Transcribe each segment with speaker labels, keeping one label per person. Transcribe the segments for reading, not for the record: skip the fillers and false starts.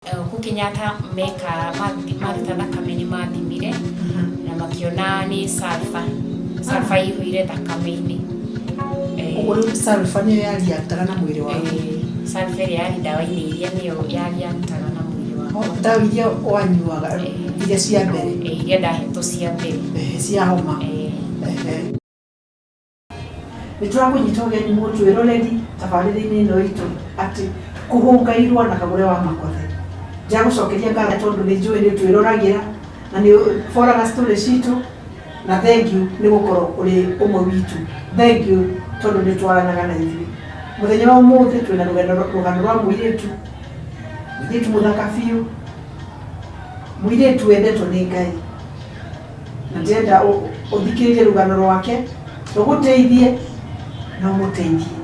Speaker 1: Kũu Kenyatta meka maruta thakame nĩ mathimire na makĩona nĩ sulfur, sulfur ĩihũire thakame-inĩ.
Speaker 2: Ũguo rĩu sulfur nĩyo yariaktaga na mwĩrĩ waku?
Speaker 1: Sulfur ĩrĩa yarĩ ndawa-inĩ iria nĩyo yariaktaga na mwĩrĩ wakwa.
Speaker 2: Ndawa iria wanyuaga iria cia mbere?
Speaker 1: Iria ndahetwo cia mbere.
Speaker 2: Cia homa. Nĩ tũrakũnyita ũgeni mũtwĩroreri tabarĩra-inĩ ĩno itũ atĩ kũhũngairwo na Kagũre wa Makothe. Ndĩragũcokeria ngatho tondũ nĩ njũĩ nĩ ũtwĩroragĩra na nĩ ũboraga story citũ na thank you nĩ gũkorwo ũrĩ ũmwe witũ. Thank you tondũ nĩ ũtwaranaga na ithuĩ. Mũthenya wa ũmũthĩ twĩna rũgano rwa mũirĩtu, mũirĩtu mũthaka biũ, mũirĩtu wendetwo nĩ Ngai. Na ndĩrenda ũthikĩrĩrie rũgano rwake rũgũteithie na ũmũteithie.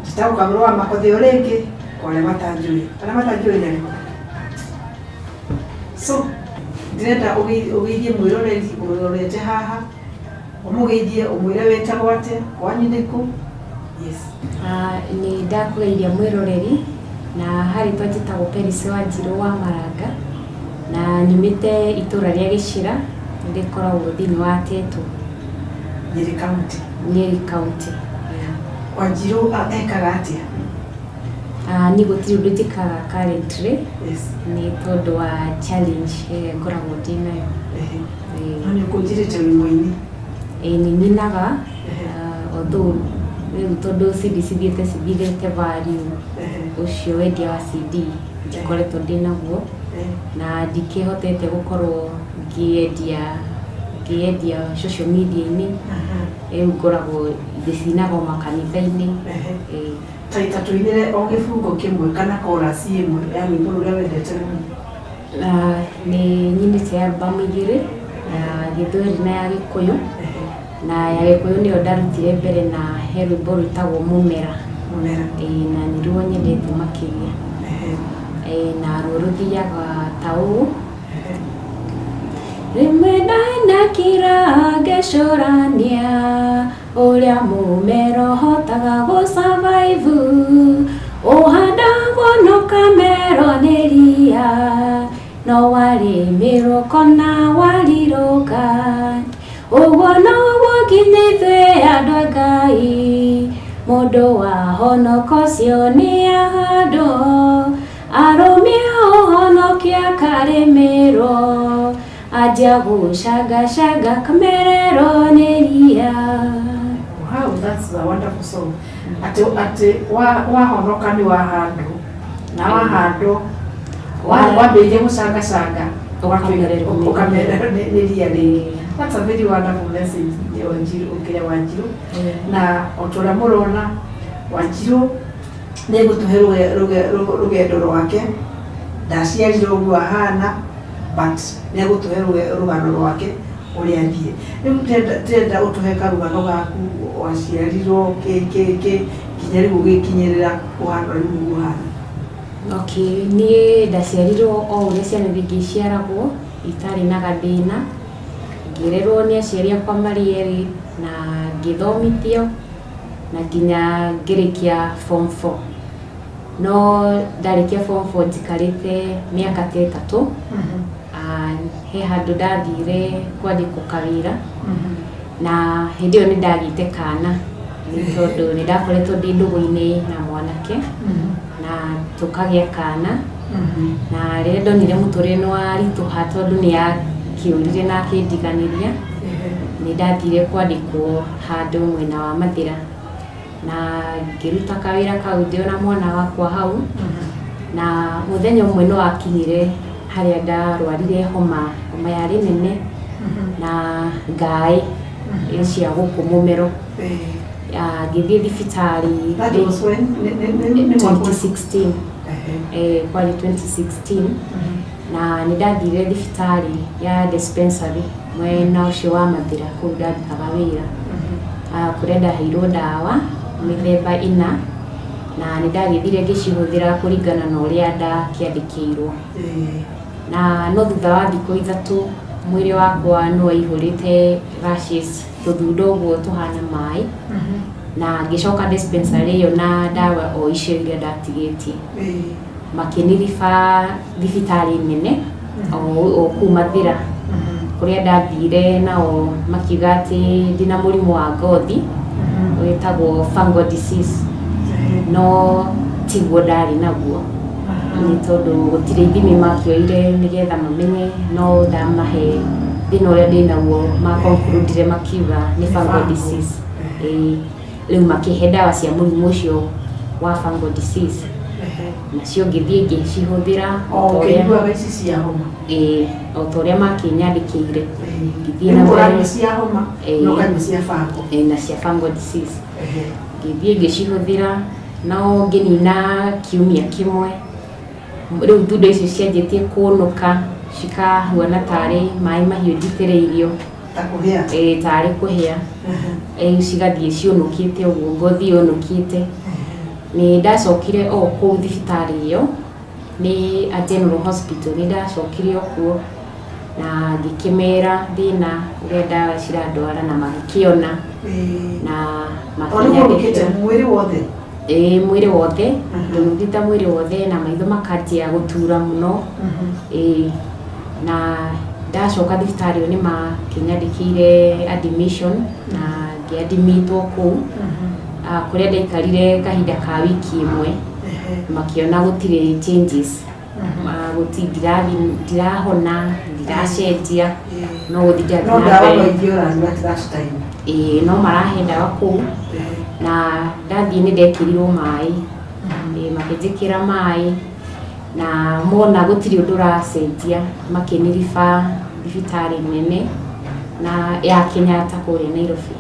Speaker 2: Njĩtagwo Kagũrũ wa Makothe o rĩngĩ kwa arĩa matanjũĩ. Arĩa matanjũĩ nĩ arĩkũ? So ndĩrenda ũgeithie mwĩroreri ũrorete haha, ũmũgeithie ũmwĩre wĩtagwo atĩa, kwanyu nĩ kũ? Yes.
Speaker 1: Nĩ ndakũgeithia mwĩroreri na harĩtwa njĩtagwo Peris Wanjirũ wa Maranga na nyumĩte itũra rĩa Gĩcĩra rĩkoragwo thĩinĩ wa Tetu.
Speaker 2: Nyeri County.
Speaker 1: Nyeri County.
Speaker 2: Wanjirũ ekaga atĩa?
Speaker 1: Niĩ gũtirĩ ũndũ njĩkaga currently. Nĩ tondũ wa challenge ĩrĩa ngoragwo ndĩ nayo.
Speaker 2: No nĩ ũkũnjĩrĩte wĩ mũini?
Speaker 1: Ĩĩ nĩ nyinaga, although rĩu tondũ CD cithiĩte cithirĩte value, ũcio wendia wa CD ndikoretwo ndĩ naguo, na ndikĩhotete gũkorwo ngĩendia social media-inĩ, rĩu ngoragwo ndĩcinaga o makanitha-inĩ.
Speaker 2: Ta ita tũinĩre o gĩbungo kĩmwe kana chorus ĩmwe ya rwĩmbo rũrĩa wendete mũno.
Speaker 1: Nĩ nyinĩte album igĩrĩ, ya Gĩthweri na ya Gĩkũyũ, na ya Gĩkũyũ nĩyo ndarutire mbere na he rwĩmbo rwĩtagwo Mũmera.
Speaker 2: Mũmera.
Speaker 1: Ĩĩ na nĩruo nyendete makĩria. Na ruo rũthiaga ta ũũ. Rĩmwe ndanakira ngĩcũrania ũrĩa mũmera ũhotaga gũ survive, ũhandagwo na ũkamerwo nĩ ria, no warĩmĩrwo ũkona warirũka. Ũguo noguo nginya ithuĩ andũ a Ngai, mũndũ wahonoka ũcio nĩ ahandwo, arũmia ũhonokia akarĩmĩrwo, anjia gũcangacanga akamererwo nĩ ria.
Speaker 2: Wow, that's a wonderful song. Atĩ atĩ wahonoka nĩ wahandwo na wahandwo wambĩrĩria gũcangacanga ũkamererwo nĩ ria rĩngĩ. That's a very wonderful message, Wanjirũ, ũkĩrĩa Wanjirũ. Na o ta ũrĩa mũrona Wanjirũ nĩ egũtũhe rũgendo rwake, ndaciarirwo ũguo ahana, but nĩ egũtũhe rũgano rwake ũrĩa athiĩ. Rĩu ndĩrenda ũtũhe karũgano gaku waciarirwo kĩ kĩ kĩ nginya rĩu ũgĩkinyĩrĩra kũhana rĩu ũguo ũhana.
Speaker 1: Okay, niĩ ndaciarirwo o ũrĩa ciana iria ingĩ iciaragwo, itarĩ na gathĩna, ngĩrerwo nĩ aciari akwa marĩ erĩ na ngĩthomithio na nginya ngĩrĩkia form four. No ndarĩkia form four njikarĩte mĩaka ta ĩtatũ, he handũ ndathire kwandĩkwo kawĩra, na hĩndĩ ĩyo nĩ ndagĩte kana, nĩ tondũ nĩ ndakoretwo ndĩ ndũgũ-inĩ na mwanake, na tũkagĩa kana, na rĩrĩa ndonire mũtũrĩre nĩ waritũha tondũ nĩ akĩũrire na akĩndiganĩria, nĩ ndathire kwandĩkwo handũ mwena wa Mathĩra, na ngĩruta kawĩra kau ndĩ ona mwana wakwa hau, na mũthenya ũmwe nĩ wakinyire harĩa ndarwarire homa, homa yarĩ nene, na ngaĩ cia gũkũ mũmero. Ngĩthiĩ thibitarĩ.
Speaker 2: That was when? Nĩ mwaka ũrĩkũ?
Speaker 1: 2016. Kwarĩ 2016 na nĩ ndathire thibitarĩ ya dispensary mwena ũcio wa Mathĩra kũu ndarutaga wĩra, kũrĩa ndaheirwo ndawa mĩthemba ĩna na nĩ ndagĩthire ngĩcihũthĩra kũringana na ũrĩa ndakĩandĩkĩirwo. Na no thutha wa thikũ 3 mwĩrĩ wakwa nĩ waihũrĩte rashes, tũthundo ũguo tũhana maĩ, na ngĩcoka dispensary ĩyo na ndawa o icio iria ndatigĩtie. Makĩniriba thibitarĩ nene o kũu Mathĩra, kũrĩa ndathire nao makiuga atĩ ndĩna mũrimũ wa ngothi wĩtagwo fungal disease, no tiguo ndarĩ naguo, nĩ tondũ gũtirĩ ithimi makĩoire nĩgetha mamenye, no ndamahe thĩna ũrĩa ndĩnaguo makonkludire makiuga nĩ fungal disease. Ĩĩ, rĩu makĩhe ndawa cia mũrimũ ũcio wa fungal disease, nacio ngĩthiĩ ngĩcihũthĩra
Speaker 2: o
Speaker 1: o ta ũrĩa
Speaker 2: ũkĩnyuaga ici cia homa.
Speaker 1: Ĩĩ, o ta ũrĩa makĩnyandĩkĩire, ngĩthiĩ na
Speaker 2: Rĩu
Speaker 1: mbere.
Speaker 2: ũranyua cia homa
Speaker 1: Ĩĩ.
Speaker 2: na ũkanyua cia fungal.
Speaker 1: Ĩĩ, na cia fungal disease. Ngĩthiĩ ngĩcihũthĩra, no ngĩnina kiumia kĩmwe, rĩu thundo icio cianjĩtie kũnũka, cikahuana tarĩ maĩ mahiũ njitĩrĩirio.
Speaker 2: Ta kũhĩa.
Speaker 1: Ĩĩ, tarĩ kũhĩa. Ĩĩ, cigathiĩ ciũnũkĩte ũguo, ngothi yũnũkĩte. Nĩ ndacokire o kũu thibitarĩ ĩyo, nĩ a General Hospital, nĩ ndacokire o kuo na ngĩkĩmera thĩna ũrĩa ndawa cirandwara, na magĩkĩona na
Speaker 2: O rĩu ũnũkĩte
Speaker 1: makĩnyandĩkĩra.
Speaker 2: Mwĩrĩ wothe?
Speaker 1: Ĩĩ, mwĩrĩ wothe ndũnũkĩte mwĩrĩ wothe, na maitho makanjia gũtura mũno. Ĩĩ, na ndacoka thibitarĩ ĩyo nĩ makĩnyandĩkĩire admission na ngĩadmitwo kũu, kũrĩa ndaikarire kahinda ka wiki ĩmwe, makĩona gũtirĩ changes. Ndirahona, ndiracenjia, no gũthiĩ ndirathiĩ
Speaker 2: No
Speaker 1: na
Speaker 2: ndawa
Speaker 1: mbere.
Speaker 2: No ingĩ ũranyua at that time?
Speaker 1: Ĩĩ, no marahe ndawa kũu, na ndathiĩ nĩ ndekĩrirwo maĩ. Ĩĩ, makĩnjĩkĩra maĩ na mona gũtirĩ ũndũ ũracenjia, makĩniriba thibitarĩ nene na ya Kenyatta kũrĩa Nairobi.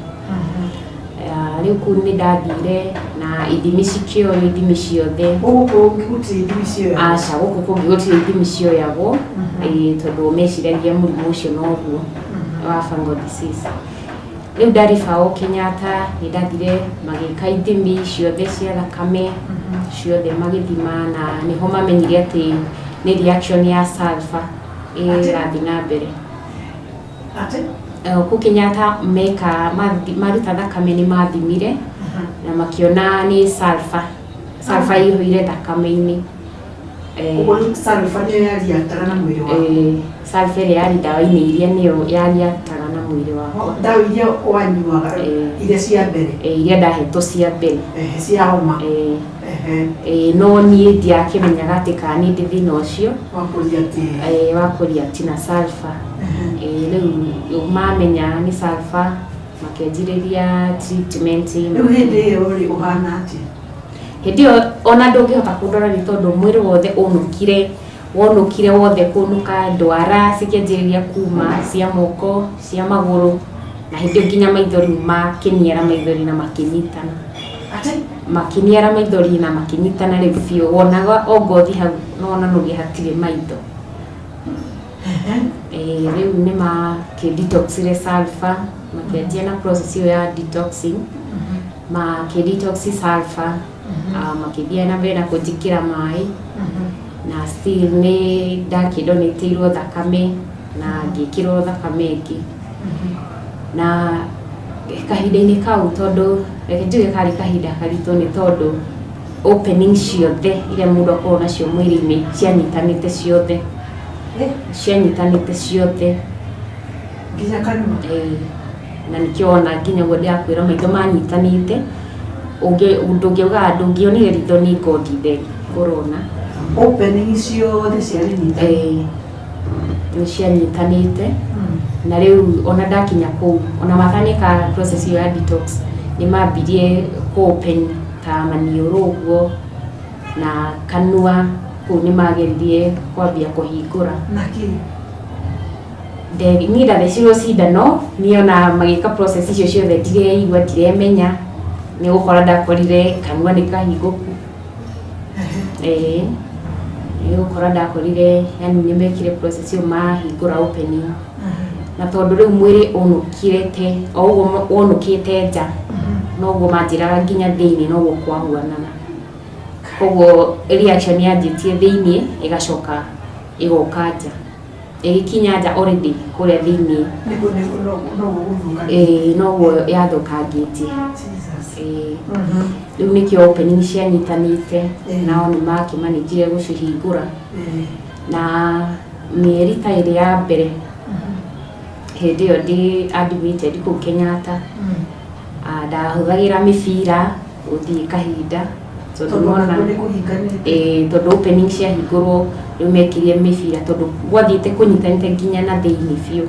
Speaker 1: Rĩu kũu nĩ ndathire na ithimi cikĩoywo, ithimi ciothe.
Speaker 2: Gũkũ kũngĩ gũtirĩ ithimi cioyagwo?
Speaker 1: Aca, gũkũ kũngĩ gũtirĩ ithimi cioyagwo, ĩĩ, tondũ meciragia mũrimũ ũcio noguo wa fungal disease. Rĩu ndaribawo Kenyatta, nĩ ndathire magĩka ithimi ciothe cia thakame, ciothe magĩthima, na nĩho mamenyire atĩ nĩ reaction ya sulfur ĩrathiĩ na mbere.
Speaker 2: Atĩ?
Speaker 1: Kũu Kenyatta meka maruta thakame nĩ mathimire na makĩona nĩ sulfur, sulfur ĩihũire thakame-inĩ.
Speaker 2: Ũguo rĩu sulfur nĩyo yariataga na mwĩrĩ waku?
Speaker 1: Sulfur ĩrĩa yarĩ ndawa-inĩ iria nĩyo yariataga na mwĩrĩ wakwa.
Speaker 2: Ndawa iria wanyuaga, iria cia mbere?
Speaker 1: Iria ndahetwo cia mbere.
Speaker 2: Cia homa.
Speaker 1: No niĩ ndiakĩmenyaga atĩ kana nĩ ndĩ thĩna ũcio
Speaker 2: wa kũreact.
Speaker 1: Wa kũreact na sulfur. Rĩu mamenya nĩ sulfur, makĩanjĩrĩria treatment.
Speaker 2: Rĩu hĩndĩ ĩyo rĩ, ũhana atĩa?
Speaker 1: Hĩndĩ ĩyo ona ndũngĩhota kũndora, nĩ tondũ mwĩrĩ wothe ũnũkire, wonũkire wothe kũnũka, ndwara cikĩanjĩrĩria kuma cia moko, cia magũrũ, na hĩndĩ ĩyo nginya maithori makĩniara maithori na makĩnyitana.
Speaker 2: Atĩ?
Speaker 1: Makĩniara maithori na makĩnyitana rĩu biũ, wonaga o ngothi hau no wonanogia hatirĩ maitho. Rĩu nĩ makĩ detoxire sulfur, makĩanjia na process ĩyo ya detoxing, makĩ detox sulfur, makĩthiĩ na mbere na kũnjĩkĩra maĩ, na still nĩ ndakĩndonĩtĩirwo thakame na ngĩkĩrwo thakame ĩngĩ. Na kahinda-inĩ kau, tondũ reke njuge karĩ kahinda karitũ, nĩ tondũ opening ciothe iria mũndũ akoragwo nacio mwĩrĩ-inĩ cianyitanĩte ciothe, cianyitanĩte ciothe.
Speaker 2: Nginya kanua?
Speaker 1: Ĩĩ, na nĩkĩo wona nginya ũguo ndĩrakwĩra maitho manyitanĩte, ndũngĩuga ndũngĩonire ritho, nĩ ngothi theri ũrona.
Speaker 2: Opening ciothe ciarĩ nyitanu?
Speaker 1: Ĩĩ, nĩ cianyitanĩte. Na rĩu ona ndakinya kũu, ona mataneka process ĩyo ya detox, nĩ mambirie kũ open ta maniũrũ ũguo na kanua kũu, nĩ mageririe kwambia kũhingũra.
Speaker 2: Na kĩ?
Speaker 1: Niĩ ndathecirwo cindano, niĩ ona magĩka process icio ciothe ndireigua, ndiremenya, nĩ gũkora ndakorire kanua nĩ kahingũku. Ĩĩ, nĩ gũkora ndakorire, yani nĩ mekire process ĩyo mahingũra opening, na tondũ rĩu mwĩrĩ ũnũkire te o ũguo wonũkĩte nja, noguo manjĩraga nginya thĩinĩ noguo kwahuanaga. Koguo reaction yanjĩtie thĩinĩ ĩgacoka ĩgoka nja. Ĩgĩkinya nja already kũrĩa thĩinĩ.
Speaker 2: Nĩguo no gũthũka.
Speaker 1: Ĩĩ, noguo yathũkangĩtie.
Speaker 2: Jesus.
Speaker 1: Ĩĩ. Rĩu nĩkĩo opening cianyitanĩte. Nao nĩ makĩmanĩjire gũcihingũra. Na mĩeri ta ĩrĩ ya mbere, hĩndĩ ĩyo ndĩ admitted kũu Kenyatta, ndahũthagĩra mĩbira gũthiĩ kahinda tondũ
Speaker 2: Tondũ
Speaker 1: nona
Speaker 2: onakuo nĩ kũhinganĩte.
Speaker 1: Ĩĩ, tondũ opening ciahingũrwo rĩu mekĩrire mĩbira tondũ gwathiĩte kũnyitanĩte nginya na thĩinĩ biũ.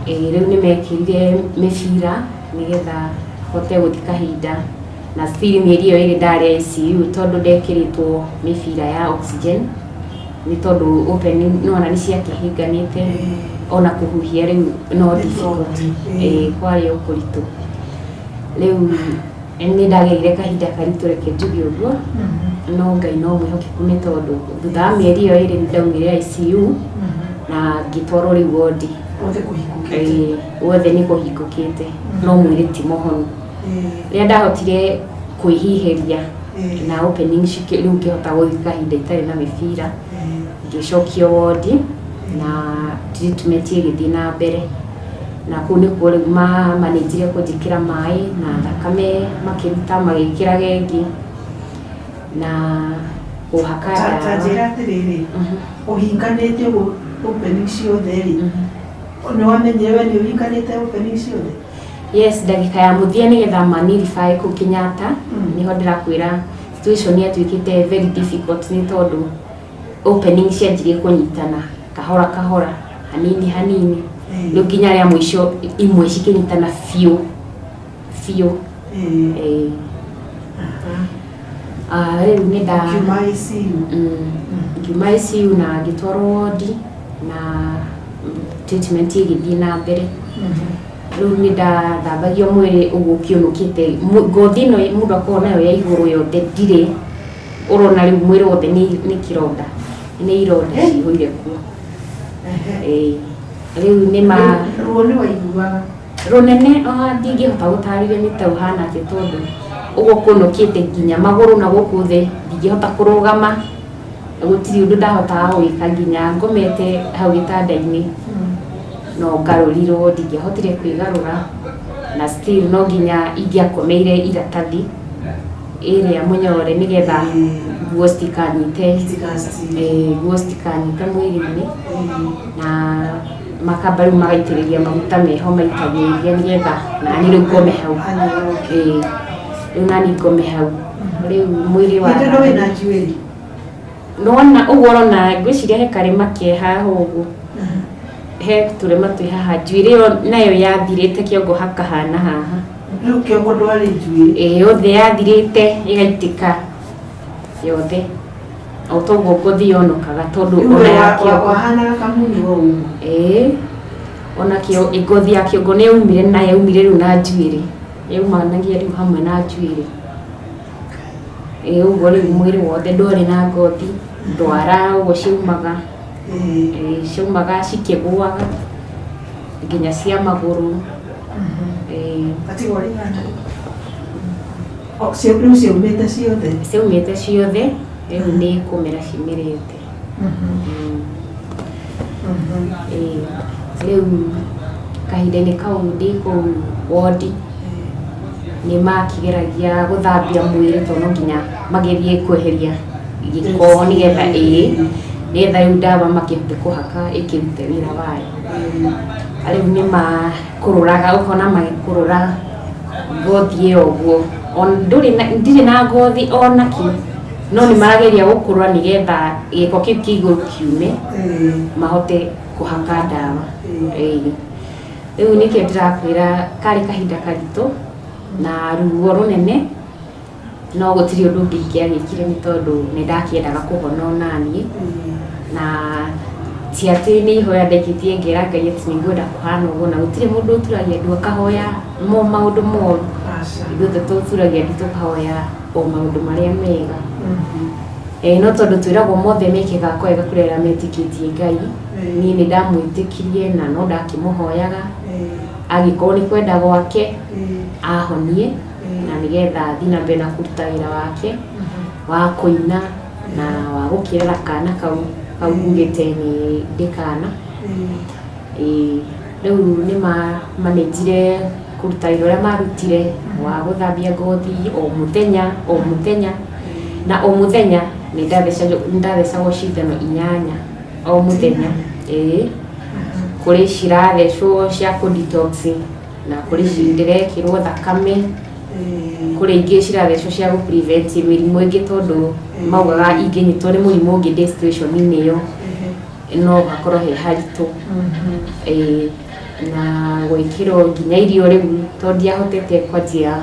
Speaker 1: Ĩĩ, rĩu nĩ mekĩrire mĩbira nĩgetha hote gũthiĩ kahinda, na still mĩeri ĩyo ĩrĩ ndarĩ ICU tondũ ndekĩrĩtwo mĩbira ya oxygen nĩ tondũ opening nĩwona nĩ ciakĩhinganĩte, ona kũhuhia rĩu no
Speaker 2: Nĩ
Speaker 1: difficult.
Speaker 2: problem.
Speaker 1: Ĩĩ, kwarĩ o kũritũ. Rĩu nĩ ndagerire kahinda karitũ, reke njuge ũguo, no Ngai no mwĩhokeku nĩ tondũ thutha wa mĩeri ĩyo ĩrĩ nĩ ndaumire ICU na ngĩtwarwo rĩu wondi.
Speaker 2: Othe kũhingũkĩte.
Speaker 1: Ĩĩ, guothe nĩ kũhingũkĩte, no mwĩrĩ ti mũhonu. Rĩrĩa ndahotire kwĩhihĩria na opening rĩu ngĩhota gũthiĩ kahinda itarĩ na mĩbira, ngĩcokio wondi na treatment ĩgĩthiĩ na mbere, na kũu nĩkuo rĩu mamanĩnjire kũnjĩkĩra maĩ na thakame, makĩruta magĩkĩraga ĩngĩ na kũhaka
Speaker 2: Ta
Speaker 1: ndawa.
Speaker 2: Njĩra atĩrĩrĩ, ũhinganĩte ũguo opening ciothe rĩ, nĩ wamenyire we nĩ ũhinganĩte opening ciothe?
Speaker 1: Yes, ndagĩka ya mũthia nĩgetha manirify kũu Kenyatta, nĩho ndĩrakwĩra situation yatuĩkĩte very difficult nĩ tondũ opening cianjirie kũnyitana kahora kahora, hanini hanini, rĩu nginya rĩa mũico imwe cikĩnyitana biũ biũ. Ĩĩ. Rĩu nĩ nda
Speaker 2: Ũkiuma ICU.
Speaker 1: Ngiuma ICU na ngĩtwarwo wondi na treatment ĩgĩthiĩ na mbere. Rĩu nĩ ndathambagio mwĩrĩ ũguo ũkĩũnũkĩte. Ngothi ĩno mũndũ akoragwo nayo ya igũrũ yothe ndirĩ, ũrona rĩu mwĩrĩ wothe nĩ kĩronda, nĩ ironda cihũire kuo. Ĩĩ. Rĩu nĩ ma
Speaker 2: Ruo nĩ waiguaga?
Speaker 1: Rũnene, ona ndingĩhota gũtarĩria nĩ ta ũhana atĩa tondũ ũguo kũnũkĩte nginya magũrũ na gũkũ thĩ ndingĩhota kũrũgama, gũtirĩ ũndũ ndahotaga gwĩka nginya ngomete hau gĩtanda-inĩ no ngarũrirwo, ndingĩahotire kwĩgarũra, na still no nginya ingĩakomeire iratathi ĩrĩa mũnyore nĩgetha nguo citikanyite.
Speaker 2: Itigaciti.
Speaker 1: Nguo citikanyite mwĩrĩ-inĩ, na makamba rĩu magaitĩrĩria maguta meho maitagĩrĩria nĩgetha nani rĩu ngome hau.
Speaker 2: Anyoroke.
Speaker 1: Ĩĩ, rĩu nani ngome hau rĩu mwĩrĩ wa
Speaker 2: Hĩndĩ ĩno wĩna njuĩrĩ?
Speaker 1: Nona ũguo ũrona, ngwĩciria he karĩma ke haha ũguo, he tũrĩma twĩ haha, njuĩrĩ ĩyo nayo yathirĩte kĩongo hakahana haha.
Speaker 2: Rĩu kĩongo ndwarĩ njuĩrĩ?
Speaker 1: Ĩĩ, yothe yathirĩte ĩgaitĩka yothe o toguo ngothi yonokaga tondũ
Speaker 2: Rĩu
Speaker 1: ona
Speaker 2: we
Speaker 1: ya kĩongo
Speaker 2: wahanaga kamuni o ũguo.
Speaker 1: Ĩĩ, ona kĩo ngothi ya kĩongo nĩ yaumire na yaumire rĩu na njuĩrĩ, yaumanagia rĩu hamwe na njuĩrĩ. Ĩĩ, ũguo rĩu mwĩrĩ wothe ndwarĩ na ngothi, ndwara ũguo ciaumaga. Ĩĩ, ciaumaga cikĩgũaga nginya cia magũrũ. Ĩĩ.
Speaker 2: Atiga ũrĩgana. Rĩu ciaumĩte ciothe?
Speaker 1: Ciaumĩte ciothe, rĩu nĩ kũmera cimerete. Ĩĩ, rĩu kahinda-inĩ kau ndĩ kũu wondi nĩ makĩgeragia gũthambia mwĩrĩ tondũ no nginya magerie kweheria gĩko nĩgetha, ĩĩ, nĩgetha rĩu ndawa makĩhote kũhaka ĩkĩrute wĩra wayo. Rĩu nĩ makũrũraga, ũkona magĩkũrũra ngothi ĩyo ũguo. Ona ndũrĩ na, ndirĩ na ngothi ona kĩ, no nĩ marageria gũkũrũra nĩgetha gĩko kĩu kĩa igũrũ kiume, mahote kũhaka ndawa. Ĩĩ. Rĩu nĩkĩo ndĩrakwĩra karĩ kahinda karitũ na ruo rũnene, no gũtirĩ ũndũ ũngĩ ingĩagĩkire nĩ tondũ nĩ ndakĩendaga kũhona onaniĩ, na ti atĩ nĩ ihoya ndekĩtie ngera Ngai atĩ nĩ ngwenda kũhana ũguo, na gũtirĩ mũndũ ũturagia ndu akahoya mo maũndũ moru.
Speaker 2: Aca.
Speaker 1: Ithuothe tũturagia ndu tũkahoya o maũndũ marĩa mega. No tondũ twĩragwo mothe mekĩkaga kwega kũrĩ arĩa metĩkĩtie Ngai, niĩ nĩ ndamwĩtĩkirie na no ndakĩmũhoyaga angĩkorwo nĩ kwenda gwake ahonie na nĩgetha athiĩ na mbere na kũruta wĩra wake wa kũina na wa gũkĩrera kana kau. Hau ngugĩte nĩ ndĩkana. Ĩĩ, rĩu nĩ manĩnjire kũruta wĩra ũrĩa marutire wa gũthambia ngothi o mũthenya o mũthenya, na o mũthenya nĩ ndathecagwo cindano 8 o mũthenya. Ĩĩ, kũrĩ cirathecwo cia kũ detox, na kũrĩ ndĩrekĩrwo thakame, kũrĩ ingĩ cirathecwo cia gũ prevent mĩrimũ ĩngĩ, tondũ maugaga ingĩnyitwo nĩ mũrimũ ũngĩ ndĩ situation-inĩ ĩyo no hakorwo he haritũ. Ĩĩ, na gwĩkĩrwo nginya irio rĩu, tondũ ndiahotete kwanjia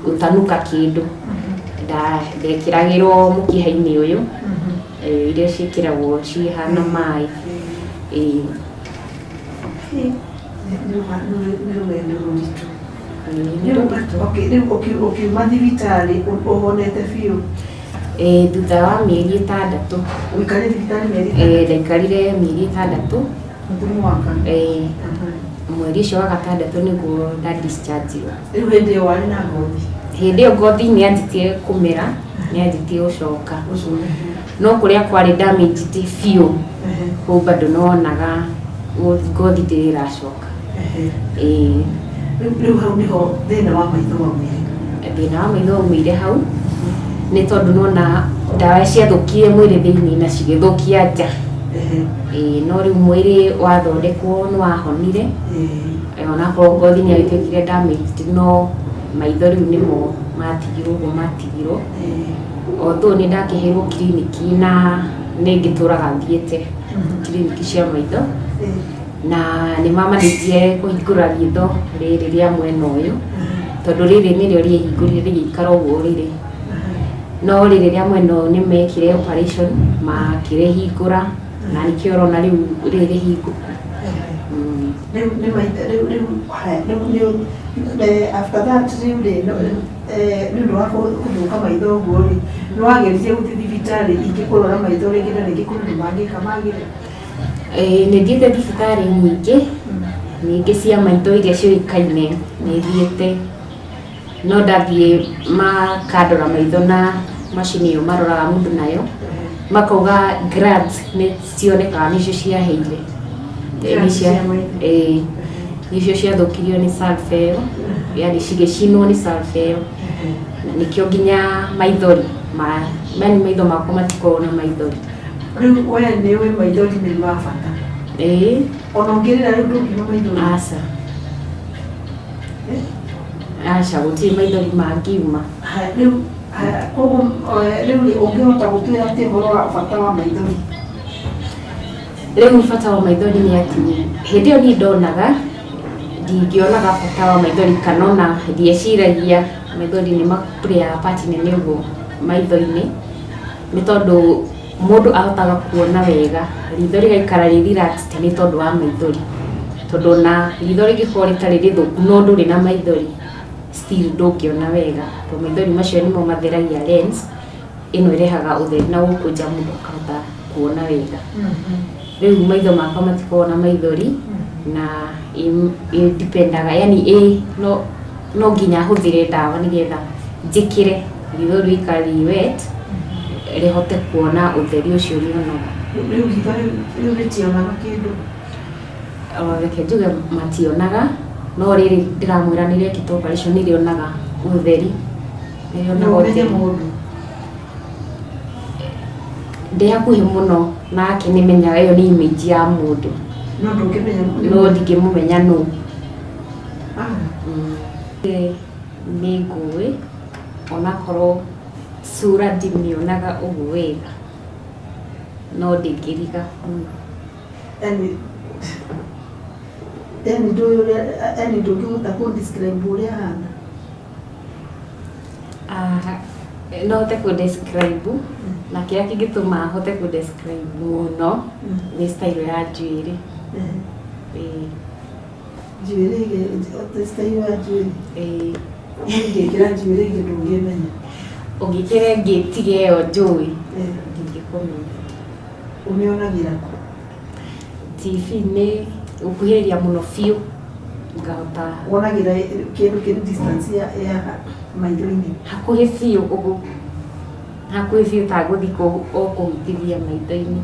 Speaker 1: gũtanuka kĩndũ, ndekĩragĩrwo mũkiha-inĩ ũyũ, iria ciĩkĩragwo cihana maĩ. Ĩĩ.
Speaker 2: Nĩ rũgendo rũritũ. Okay, rĩu ũkiuma thibitarĩ ũhonete biũ?
Speaker 1: Ĩĩ, thutha wa mĩeri 6.
Speaker 2: Ũikarire thibitarĩ mĩeri?
Speaker 1: Ĩĩ, ndaikarire mĩeri 6.
Speaker 2: Nuthu mwaka?
Speaker 1: Ĩĩ, mweri ũcio wa gatandatũ nĩguo nda discharge-irwo.
Speaker 2: Rĩu hĩndĩ ĩyo warĩ na ngothi?
Speaker 1: Hĩndĩ ĩyo ngothi nĩ yanjĩtie kũmera, nĩ yanjĩtie gũcoka, no kũrĩa kwarĩ damaged biũ, kũu bado nĩwonaga ngothi ndĩrĩ ĩracoka. Ĩĩ.
Speaker 2: Rĩu hau nĩho thĩna wa maitho waumire?
Speaker 1: Thĩna wa maitho waumĩire hau nĩ tondũ nona ndawa ciathũkire mwĩrĩ thĩinĩ na cigĩthũkia nja. Ĩĩ, no rĩu mwĩrĩ wathondekwo nĩ wahonire, onakorwo ngothi nĩ yagĩtuĩkire damaged, no maitho rĩu nĩmo matigirwo ũguo matigirwo. Although nĩ ndakĩheirwo kiriniki na nĩ ngĩtũraga thiĩte kiriniki cia maitho, na nĩ mamanĩtie kũhingũra riitho rĩrĩ rĩa mwena ũyũ, tondũ rĩrĩ nĩrĩo rĩehingũrire rĩgĩikara ũguo rĩrĩ, no rĩrĩ rĩa mwena ũyũ nĩ mekire operation makĩrĩhingũra, na nĩkĩo ũrona rĩu rĩrĩ rĩhingũku.
Speaker 2: Rĩu nĩ rĩu rĩu haya, rĩu nĩ after that rĩu rĩ, nĩ ũndũ wa kũthũka maitho ũguo rĩ, nĩ wageririe gũthiĩ thibitarĩ ingĩ kũrora maitho rĩngĩ na rĩngĩ kũrĩ ũndũ mangĩka magĩre?
Speaker 1: Ĩĩ, nĩ thiĩte thibitarĩ nyingĩ nyingĩ cia maitho iria ciũĩkaine, nĩ thiĩte, no ndathiĩ makandora maitho na macini ĩyo maroraga mũndũ nayo, makauga glands nĩ cionekaga nĩcio ciahĩire.
Speaker 2: Glands cia maitho.
Speaker 1: Ĩĩ, nĩcio ciathũkirio nĩ sulfur ĩyo, yani cigĩcinwo nĩ sulfur ĩyo, na nĩkĩo nginya maithori ma yani maitho makwa matikoragwo na maithori.
Speaker 2: Rĩu we nĩ ũĩ maithori nĩ ma bata?
Speaker 1: Ĩĩ.
Speaker 2: Ona ũngĩrĩra rĩu ndũngiuma maithori?
Speaker 1: Aca. Aca, gũtirĩ maithori mangiuma.
Speaker 2: Haya, rĩu haya, koguo rĩu rĩ, ũngĩhota gũtwĩra atĩa ũhoro wa bata wa maithori?
Speaker 1: Rĩu bata wa maithori nĩ atĩ hĩndĩ ĩyo niĩ ndonaga, ndingĩonaga bata wa maithori, kana ona ndieciragia maithori nĩ ma-play-aga part nene ũguo maitho-inĩ, nĩ tondũ mũndũ ahotaga kuona wega, ritho rĩgaikara rĩ relaxed nĩ tondũ wa maithori, tondũ ona ritho rĩngĩkorwo rĩtarĩ rĩthũku no ndũrĩ na maithori, still ndũngĩona wega, tondũ maithori macio nĩmo matheragia lens ĩno ĩrehaga ũtheri na gũkũ nja mũndũ akahota kuona wega. Rĩu maitho makwa matikoragwo na maithori, na ĩ-dependaga, yani ĩ no nginya hũthĩre ndawa nĩgetha njĩkĩre ritho rĩikare rĩ wet, rĩhote kuona ũtheri ũcio rĩonaga.
Speaker 2: Rĩu ritho rĩu rĩtionaga kĩndũ?
Speaker 1: Reke njuge mationaga, no rĩrĩ ndĩramwĩra nĩ rĩekĩtwo operation, nĩ rĩonaga ũtheri, nĩ rĩonaga
Speaker 2: No ũmenye
Speaker 1: ũtheri.
Speaker 2: Mũndũ?
Speaker 1: Ndĩ hakuhĩ mũno nake nĩ menyaga ĩyo nĩ image ya mũndũ.
Speaker 2: No ndũngĩmenya?
Speaker 1: No ndingĩmũmenya nũ.
Speaker 2: Ah.
Speaker 1: Nĩ ngũĩ, onakorwo sura ndimĩonaga ũguo wega, no ndĩngĩriga mũno.
Speaker 2: Yani ndũĩ ũrĩa, yani ndũngĩhota kũ describe ũrĩa ahana?
Speaker 1: Ah, no hote kũ describe, na kĩrĩa kĩngĩtũma hote kũ describe mũno nĩ style ya njuĩrĩ. Ĩĩ.
Speaker 2: Njuĩrĩ ĩgĩ style ya njuĩrĩ?
Speaker 1: Ĩĩ.
Speaker 2: Ũngĩkĩra njuĩrĩ ĩngĩ ndũngĩmenya?
Speaker 1: Ũngĩkĩra ĩngĩ tiga ĩyo njũĩ, ndingĩkũmenya.
Speaker 2: Ũmĩonagĩra kũ?
Speaker 1: TV-inĩ, gũkuhĩrĩria mũno biũ ngahota.
Speaker 2: Wonagĩra kĩndũ kĩrĩ distance ya maitho-inĩ?
Speaker 1: Hakuhĩ biũ ũguo, hakuhĩ biũ, ta gũthiĩ o kũhutithia maitho-inĩ.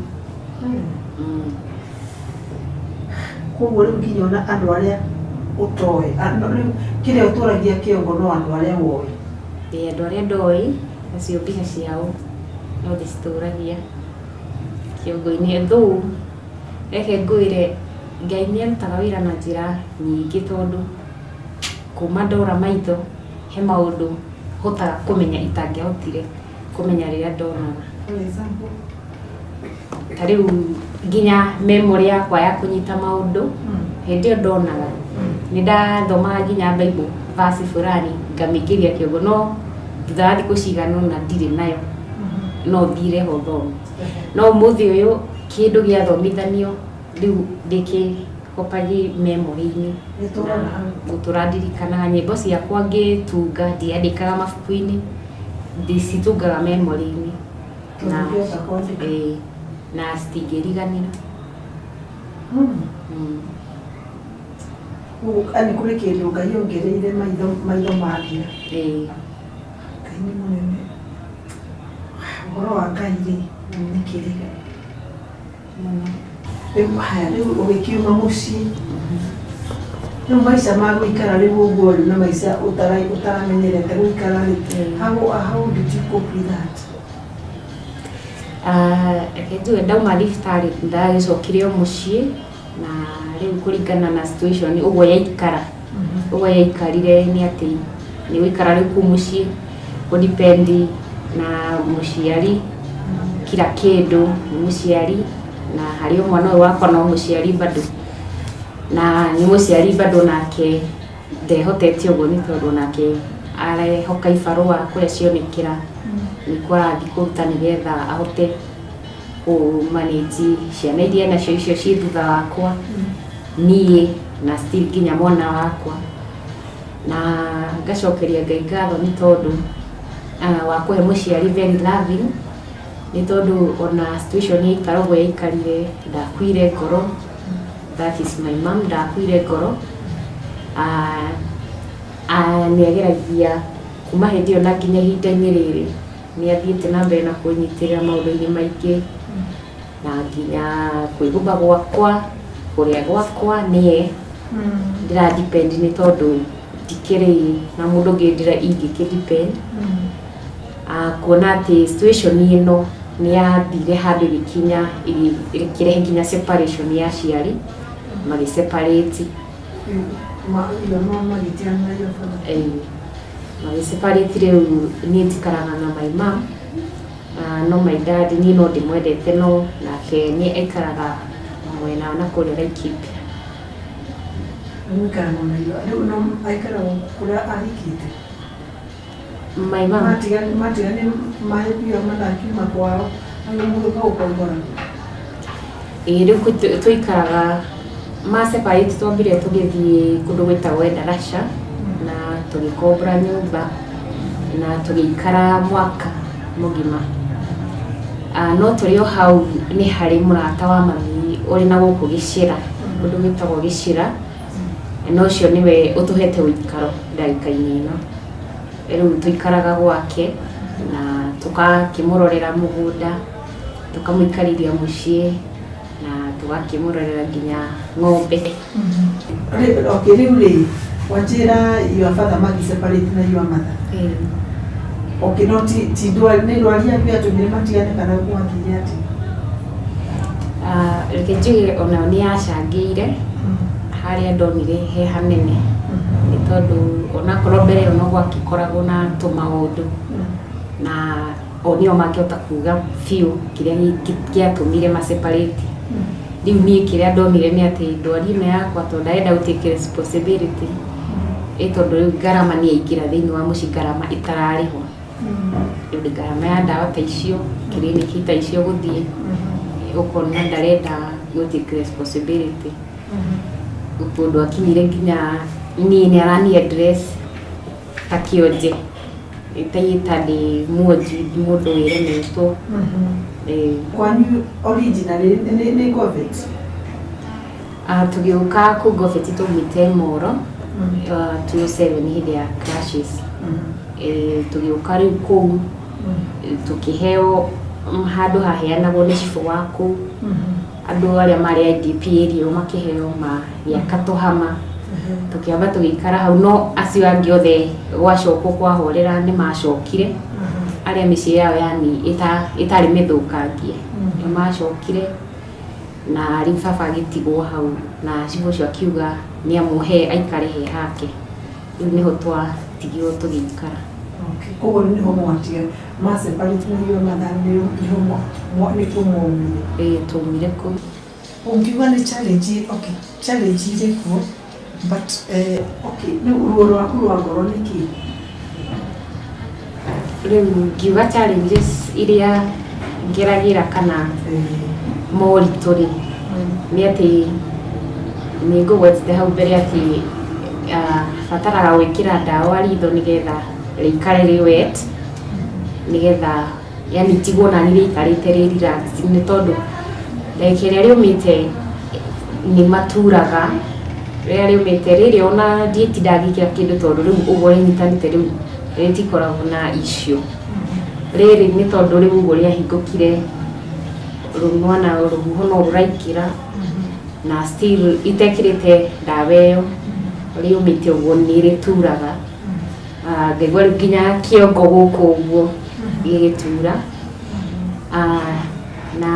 Speaker 3: Koguo rĩu nginya ona andũ arĩa ũtoĩ, rĩu kĩrĩa ũtũragia kĩongo no andũ arĩa woĩ.
Speaker 1: Ĩĩ, andũ arĩa ndoĩ, acio mbica ciao no ndĩcitũragia kĩongo-inĩ. Though reke ngwĩre, Ngai nĩ arutaga wĩra na njĩra nyingĩ, tondũ kuma ndora maitho he maũndũ hotaga kũmenya itangĩahotire kũmenya rĩrĩa ndonaga.
Speaker 3: For example?
Speaker 1: Ta rĩu nginya memory yakwa ya kũnyita maũndũ, hĩndĩ ĩyo ndonaga nĩ ndathomaga nginya Bible verse fulani ngamĩingĩria kĩongo, no thutha wa thikũ cigana ũna ndirĩ nayo, no thire ho thome. No ũmũthĩ ũyũ kĩndũ gĩathomithanio rĩu ndĩkĩkopagi memory-inĩ.
Speaker 3: Gĩtũraga hau.
Speaker 1: Gũtũra ndirikanaga nyĩmbo ciakwa ngĩtunga, ndiandĩkaga mabuku-inĩ, ndĩcitungaga memory-inĩ.
Speaker 3: Tondũ ndũngĩhota kwandĩka.
Speaker 1: Ĩĩ, na citingĩriganĩra.
Speaker 3: Koguo yani kũrĩ kĩndũ Ngai ongereire maitho, maitho mathira.
Speaker 1: Ĩĩ.
Speaker 3: Ngai nĩ mũnene. Ũhoro wa Ngai rĩ, nĩ kĩrĩga.
Speaker 1: Mũno.
Speaker 3: Rĩu haya, rĩu ũgĩkiuma mũciĩ, rĩu maica ma gũikara rĩu ũguo rĩ, na maica ũtaramenyerete gũikara rĩ, how did you cope with that?
Speaker 1: Reke njuge ndauma thibitarĩ ndagĩcokire o mũciĩ, na rĩu kũringana na situation ũguo yaikara, ũguo yaikarire nĩ atĩ nĩ gũikara rĩu kũu mũciĩ, kũ depend na mũciari kila kĩndũ nĩ mũciari, na harĩ o mwana ũyũ wakwa no mũciari bado, na nĩ mũciari bado, nake ndehotete ũguo nĩ tondũ nake arehoka ibarũa kũrĩa cionekera nĩkuo arathiĩ kũruta nĩgetha ahote kũ manage ciana iria nacio icio ciĩ thutha wakwa niĩ na still nginya mwana wakwa. Na ngacokeria Ngai ngatho nĩ tondũ wa kũhe mũciari very loving, nĩ tondũ ona situation yaikara ũguo yaikarire ndakuire ngoro. That is my mom, ndakuire ngoro. Nĩ ageragia kuma hĩndĩ ĩyo na nginya ihinda-inĩ rĩrĩ nĩ athiĩte na mbere na kũnyitĩrĩra maũndũ-inĩ maingĩ, na nginya kwĩhumba gwakwa, kũrĩa gwakwa nĩye ndĩra depend, nĩ tondũ ndikĩrĩ na mũndũ ũngĩ ndĩra ingĩkĩ depend. Kuona atĩ situation ĩno nĩ yathire handũ ĩgĩkinya ĩkĩrehe nginya separation ya aciari, magĩ separate.
Speaker 3: Your mom magĩtigana na your father?
Speaker 1: Ĩĩ, magĩ separate. Rĩu niĩ njikaraga na my mom, no my dad niĩ no ndĩmwendete, no nake nĩ aikaraga mwena wa nakũrĩa Laikipia.
Speaker 3: Mũikaraga na rĩu no aikaraga kũrĩa ahikĩte?
Speaker 1: My mom.
Speaker 3: Matigane mahĩtia manakiuma kwao agĩgũka gũkombora?
Speaker 1: Ĩĩ, rĩu tũikaraga ma separate, twambire tũgĩthiĩ kũndũ gwĩtagwo Endarasha na tũgĩkombora nyũmba na tũgĩikara mwaka mũgima. No tũrĩ o hau nĩ harĩ mũrata wa mami ũrĩ na gũkũ Gĩcĩra, kũndũ gwĩtagwo Gĩcĩra, na ũcio nĩwe ũtũhete ũikaro ndagĩka-inĩ ĩno. Rĩu tũikaraga gwake na tũgakĩmũrorera mũgũnda, tũkamũikarĩria mũciĩ na tũgakĩmũrorera nginya ng'ombe.
Speaker 3: Okay, rĩu rĩ, wanjĩra your father magi separate na your mother. Okay, no ti ndwari, nĩ ndwari yaku yatũmire matigane kana gwathire atĩa?
Speaker 1: Reke njuge onayo nĩ yacangĩire harĩa ndonire he hanene, nĩ tondũ onakorwo mbere ĩyo no gwakĩkoragwo na tũmaũndũ, na o nĩo mangĩhota kuga biũ kĩrĩa gĩatũmire ma separate. Rĩu niĩ kĩrĩa ndonire nĩ atĩ ndwari ĩno yakwa, tondũ ndarenda gũ take responsibility, ĩ tondũ rĩu ngarama nĩ yaingĩra thĩinĩ wa mũciĩ, ngarama ĩtararĩhwo, rĩu ngarama ya ndawa ta icio, kiriniki ta icio gũthiĩ, ũkona ndarenda gũ take responsibility. Kũndũ akinyire nginya niĩ nĩ arani address ta kĩonje, ta ndĩ muonji, mũndũ wĩremetwo. Ĩĩ.
Speaker 3: Kwanyu originally nĩ Ngovet?
Speaker 1: Tũgĩũka kũ Ngobeti twaumĩte Moro 2007 hĩndĩ ya clashes. Tũgĩũka rĩu kũu tũkĩheo Handũ haheanagwo nĩ cibũ wa kũu, andũ arĩa marĩ IDP area ĩyo makĩheo magĩaka tũhama, tũkĩamba tũgĩikara hau. No acio angĩ othe gwacokwo kwahorera nĩ macokire, arĩa mĩciĩ yao yani ĩtarĩ mĩthũkangie nĩ macokire, na rĩu baba agĩtigwo hau na cibũ ũcio akiuga nĩ amũhe aikare he hake. Rĩu nĩho twatigirwo tũgĩikara.
Speaker 3: Okay. Koguo nĩho mwatiga ma separate na your mother, nĩho nĩkuo mwaumire?
Speaker 1: Ĩĩ, twaumire kũu.
Speaker 3: Ũngiuga nĩ challenge, okay, challenge irĩ kuo, but okay, rĩu ruo rwaku rwa ngoro nĩ kĩĩ?
Speaker 1: Rĩu ngiuga challenges iria ngeragĩra kana moritũ rĩ, nĩ atĩ nĩ ngũgwetete hau mbere atĩ bataraga gwĩkĩra ndawa ritho nĩgetha rĩikare rĩ wet, nĩgetha yani tigwo nani rĩikarĩte rĩ relax, nĩ tondũ ndagĩka ĩrĩa rĩũmĩte nĩ maturaga. Rĩrĩa rĩũmĩte rĩrĩ ona ndiĩtinda ngĩkĩra kĩndũ, tondũ rĩu ũguo rĩnyitanĩte rĩu rĩtikoragwo na issue. Rĩrĩ nĩ tondũ rĩu ũguo rĩahingũkire mwana rũhuho no rũraingĩra, na still itekĩrĩte ndawa ĩyo rĩũmĩte ũguo nĩ rĩturaga. Ngaigua rĩu nginya kĩongo gũkũ ũguo gĩgĩtura. Na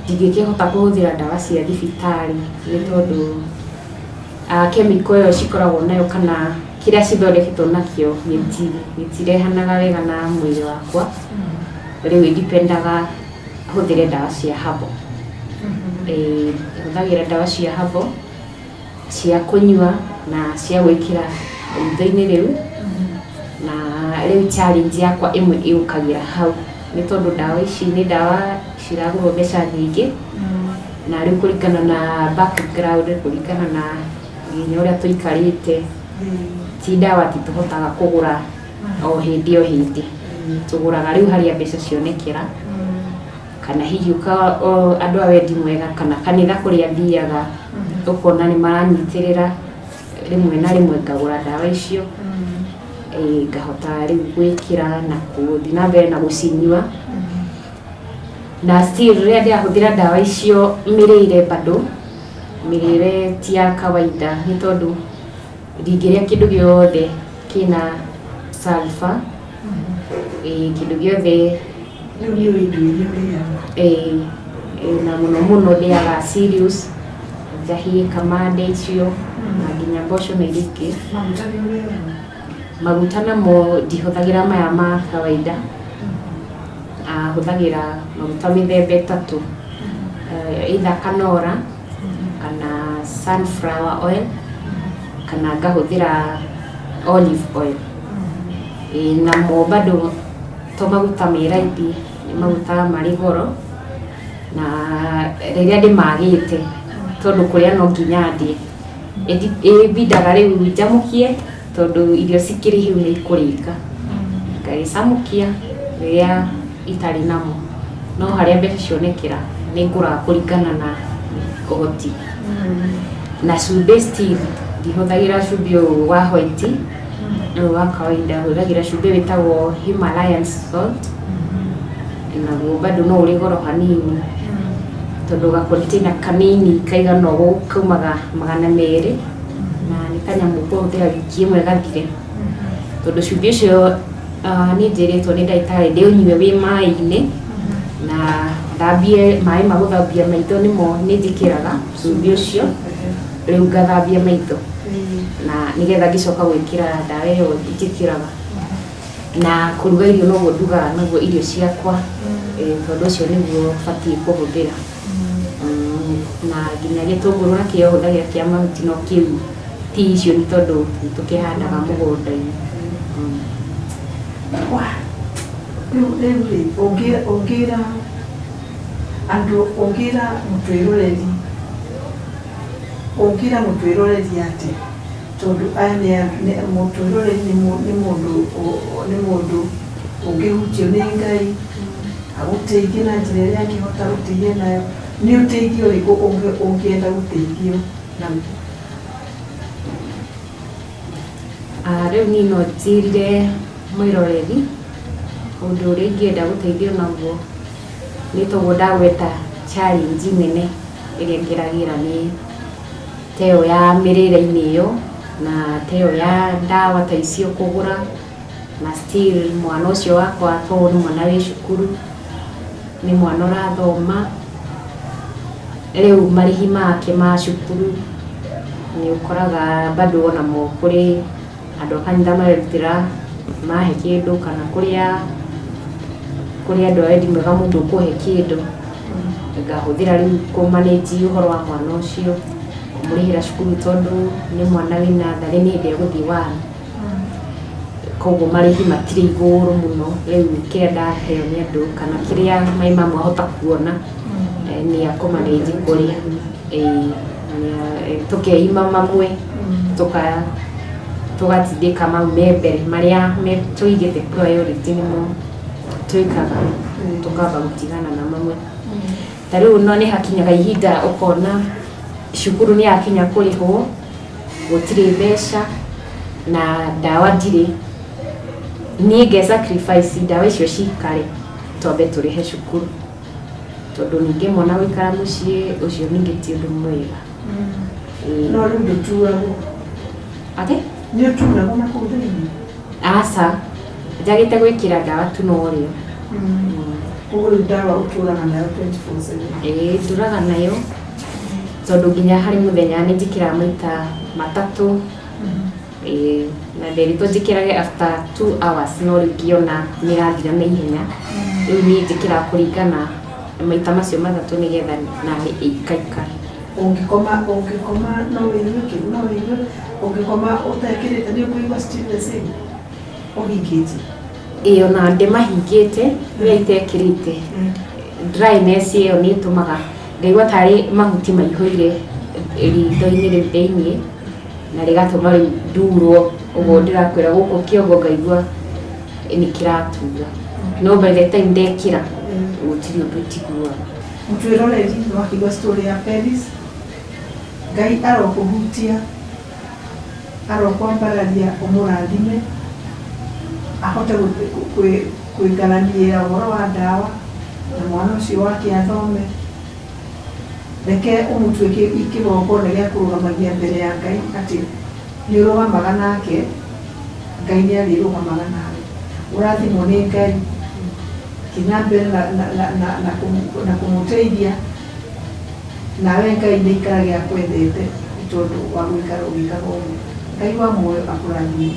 Speaker 1: ndingĩkĩhota kũhũthĩra ndawa cia thibitarĩ nĩ tondũ chemical ĩyo cikoragwo nayo kana kĩrĩa cithondeketwo nakĩo gĩtirehanaga wega na mwĩrĩ wakwa. Rĩu ĩdipendaga hũthĩre ndawa cia herbal. Hũthagĩra ndawa cia herbal cia kũnyua na cia gwĩkĩra ritho-inĩ rĩu. Na rĩu challenge yakwa ĩmwe ĩũkagĩra hau nĩ tondũ ndawa ici nĩ ndawa ciragũrwo mbeca nyingĩ, na rĩu kũringana na background, kũringana na nginya ũrĩa tũikarĩte, ti ndawa ti tũhotaga kũgũra o hĩndĩ o hĩndĩ. Tũgũraga rĩu harĩa mbeca cionekera, kana hihi andũ a wendi mwega kana kanitha kũrĩa thiaga ũkona nĩ maranyitĩrĩra, rĩmwe na rĩmwe ngagũra ndawa icio. Ngahota rĩu gwĩkĩra na gũthiĩ na mbere na gũcinyua. Na still rĩrĩa ndĩrahũthĩra ndawa icio, mĩrĩre bado mĩrĩre ti ya kawaida, nĩ tondũ ndingĩrĩa kĩndũ gĩothe kĩna sulfur, kĩndũ gĩothe.
Speaker 3: Rĩu nĩ ũĩ indo iria ũrĩaga?
Speaker 1: Ĩĩ, na mũno mũno ndĩaga cereals, njahĩ, kamande icio, na nginya mboco na iria ingĩ.
Speaker 3: Maguta nĩ ũrĩaga?
Speaker 1: Maguta namo ndihũthagĩra maya ma kawaida. Hũthagĩra maguta mĩthemba 3, either canola kana sunflower oil kana ngahũthĩra olive oil. Ĩĩ, namo bado to maguta me raithi, nĩ maguta marĩ goro, na rĩrĩa ndĩmagĩte, tondũ kũrĩa no nginya ndĩe, ĩbindaga rĩu njamũkie, tondũ irio cikĩrĩ hĩu nĩ ikũrĩka, ngagĩcamũkia rĩrĩa itarĩ namo. No harĩa mbeca cionekera nĩ ngũraga kũringana na ũhoti. Na cumbĩ still ndihũthagĩra cumbĩ ũyũ wa white, ũyũ wa kawaida. Hũthagĩra cumbĩ wĩtagwo Himalayan salt, naguo bado no ũrĩ goro hanini, tondũ ga container kanini kaigana ũguo kaumaga 200, na nĩ kanyamũ kũhũthĩra wiki ĩmwe gathire, tondũ cumbĩ ũcio nĩ njĩrĩtwo nĩ ndagĩtarĩ ndĩũnyue wĩ maĩ-inĩ na thambie maĩ ma gũthambia maitho, nĩmo nĩ njĩkĩraga cumbĩ ũcio, rĩu ngathambia maitho na nĩgetha ngĩcoka gwĩkĩra ndawa ĩyo njĩkĩraga. Na kũruga irio noguo ndugaga naguo irio ciakwa, tondũ ũcio nĩguo batiĩ kũhũthĩra. Na nginya gĩtũngũrũ nakĩo hũthagĩra kĩa mahuti, no kĩu ti icio, nĩ tondũ nĩ tũkĩhandaga mũgũnda-inĩ.
Speaker 3: Wah, rĩu rĩ ũngĩra andũ, ũngĩra mũtwĩroreri atĩ tondũ aya nĩ mũtwĩroreri nĩ mũndũ ũngĩhutio nĩ Ngai agũteithie na njĩra ĩrĩa angĩhota gũteithia nayo, nĩ ũteithio ũrĩkũ ũngĩenda gũteithio naguo?
Speaker 1: Rĩu niĩ no njĩrire mwĩroreri ũndũ ũrĩa ingĩenda gũteithio naguo. Nĩ toguo ndagweta challenge nene ĩrĩa ngeragĩra nĩ ta ĩyo ya mĩrĩre-inĩ ĩyo na ta ĩyo ya ndawa ta icio kũgũra na still mwana ũcio wakwa tondũ nĩ mwana wĩ cukuru, nĩ mwana ũrathoma, rĩu marĩhi make ma cukuru nĩ ũkoraga bado onamo kũrĩ andũ a kanitha marerutĩra mahe kĩndũ kana kũrĩa kũrĩ andũ a wendi mwega mũndũ ũkũhe kĩndũ ngahũthĩra rĩu kũ manage ũhoro wa mwana ũcio kũmũrĩhĩra cukuru tondũ nĩ mwana wĩ natharĩ nĩ hĩndĩ egũthiĩ one koguo marĩhi matirĩ igũrũ mũno rĩu kĩrĩa ndaheo nĩ andũ kana kĩrĩa my mum ahota kuona nĩ akũ manage kũrĩa tũkeima mamwe tũgatindĩka mau me mbere marĩa tũigĩte priority nĩmo twĩkaga tũkamba gũtigana na mamwe ta rĩu no nĩ hakinyaga ihinda ũkona cukuru nĩ yakinya kũrĩhwo gũtirĩ mbeca na ndawa ndirĩ niĩ nge sacrifice ndawa icio cikare twambe tũrĩhe cukuru tondũ ningĩ mwana gũikara mũciĩ ũcio ningĩ ti ũndũ mwega.
Speaker 3: No rĩu ndũturagwo?
Speaker 1: Atĩ?
Speaker 3: Nĩ ũturagwo na kũu thĩinĩ?
Speaker 1: Aca, njagĩte gwĩkĩra ndawa tu norĩo.
Speaker 3: Koguo rĩu ndawa ũtũraga nayo 24/7?
Speaker 1: Ĩĩ, ndũraga nayo tondũ nginya harĩ mũthenya nĩ njĩkĩraga maita matatũ. Ĩĩ, na nderitwo njĩkĩrage after 2 hours no rĩu ngĩona nĩ ĩrathira na ihenya rĩu niĩ njĩkĩraga kũringana na maita macio matatũ nĩgetha nawe ĩikaikare.
Speaker 3: Ũngĩkoma no wĩigue kĩ no wĩigue ũngĩkoma ũtekĩrĩte nĩ ũkũigua still the same ũhingĩtie?
Speaker 1: Ĩĩ, ona ndĩmahingĩte rĩrĩa itekĩrĩte dryness ĩyo nĩ ĩtũmaga ngaigua tarĩ mahuti maihũire ritho-inĩ rĩu thĩiniĩ na rĩgatũma rĩu ndurwo ũguo ndĩrakwĩra gũkũ kĩongo ngaigua nĩ kĩratura no by the time ndekĩra gũtirĩ ũndũ njiguaga.
Speaker 3: Mũtwĩroreri nĩ wakĩigua story ya Peris. Ngai arokũhutia, arokwambararia, ũmũrathime ahote kwĩgaranĩra ũhoro wa ndawa na mwana ũcio wake athome. Reke ũmũtue kĩgongona gĩa kũrũgamagia mbere ya Ngai atĩ nĩ ũrũgamaga nake, Ngai nĩ arĩrũgamaga nawe. Ũrathimwo nĩ Ngai thiĩ na mbere na kũmũteithia nawe Ngai nĩ aikarage akwendete nĩ tondũ wa gũikara ũgĩkaga ũguo. Ngai wa muoyo akũrathime.